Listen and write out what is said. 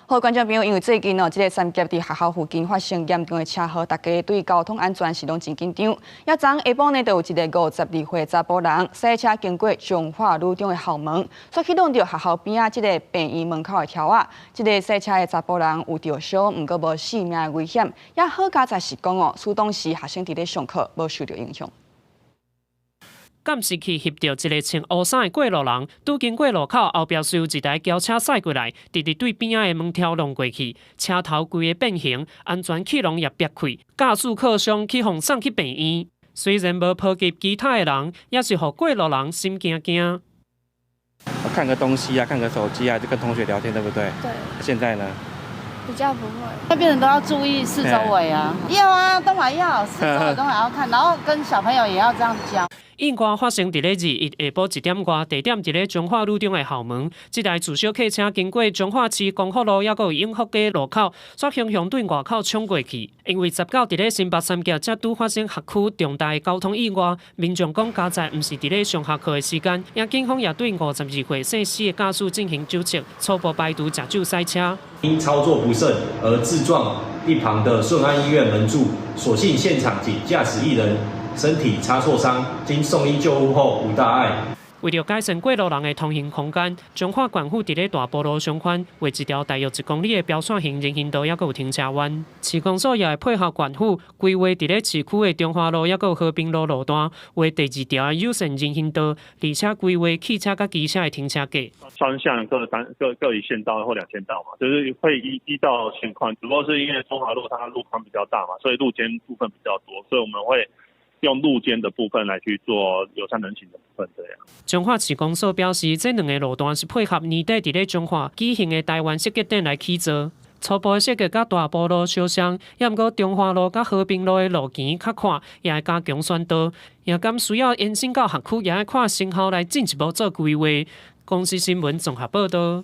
好，觀眾朋友，因為最近哦，這个三峽佇學校附近發生嚴重的車禍，大家對交通安全是攏真緊張。也昨下晡呢，就有一个52歲查埔人駛車經過彰化女中的校門，煞去挵著學校邊仔這个病院門口的柱仔。這个駛車的查埔人有著傷，毋過無性命的危險。也好佳哉是講哦，此當時學生佇咧上課，無受著影響。監視器翕著一个穿烏衫的過路人，拄經過路口後壁隨有一台轎車駛過來，直直對邊仔的門柱挵過去，車頭規个變形，安全氣囊也煏開，駕駛靠傷去予送去病院。雖然無波及其他的人，也是予過路人心驚驚。看個東西啊，看個手機啊，就跟同學聊天，對不對？對。現在呢？比較不會。那變成都要注意四周圍啊。要啊，都還要，四周圍都還要看，然後跟小朋友也要這樣教。意外發生佇咧21下晡1點外，地點佇咧彰化女中的校門。這台自小客車經過彰化市光復路，抑閣有永福街路口，煞雄雄對外口衝過去。因為19佇咧新北三峽才拄發生學區重大交通意外，民眾講佳哉毋是佇咧上下課的時間，也警方也對52歲姓施的駕駛進行酒測，初步排除食酒駛車。因操作不慎而自撞一旁的順安醫院門柱，所幸現場僅駕駛一人，身體擦挫傷，經送醫救護後無大礙。為著改善過路人的通行空間，彰化縣府佇咧大埔路上寬畫一條大約1公里的標線型人行道，抑閣有停車彎。市公所也會配合縣府規劃佇咧市區的中華路，抑閣有和平路路段，畫第二條的友善人行道，而且規劃汽車佮機車的停車格。雙向各單各各一線道或兩線道嘛，就是會依照情況，只不過是因為中華路它路寬比較大嘛，所以路肩部分比較多，所以我們會用路肩的部分來去做友善人行的部分，這樣。彰化市公所表示，這兩个路段是配合年底佇咧彰化舉行的台灣設計展來起做。初步設計佮大埔路相像，也毋過中華路佮和平路的路墘較闊，也會加強選道。也敢需要延伸到學區，也愛看成效來進一步做規劃。公視新聞綜合報導。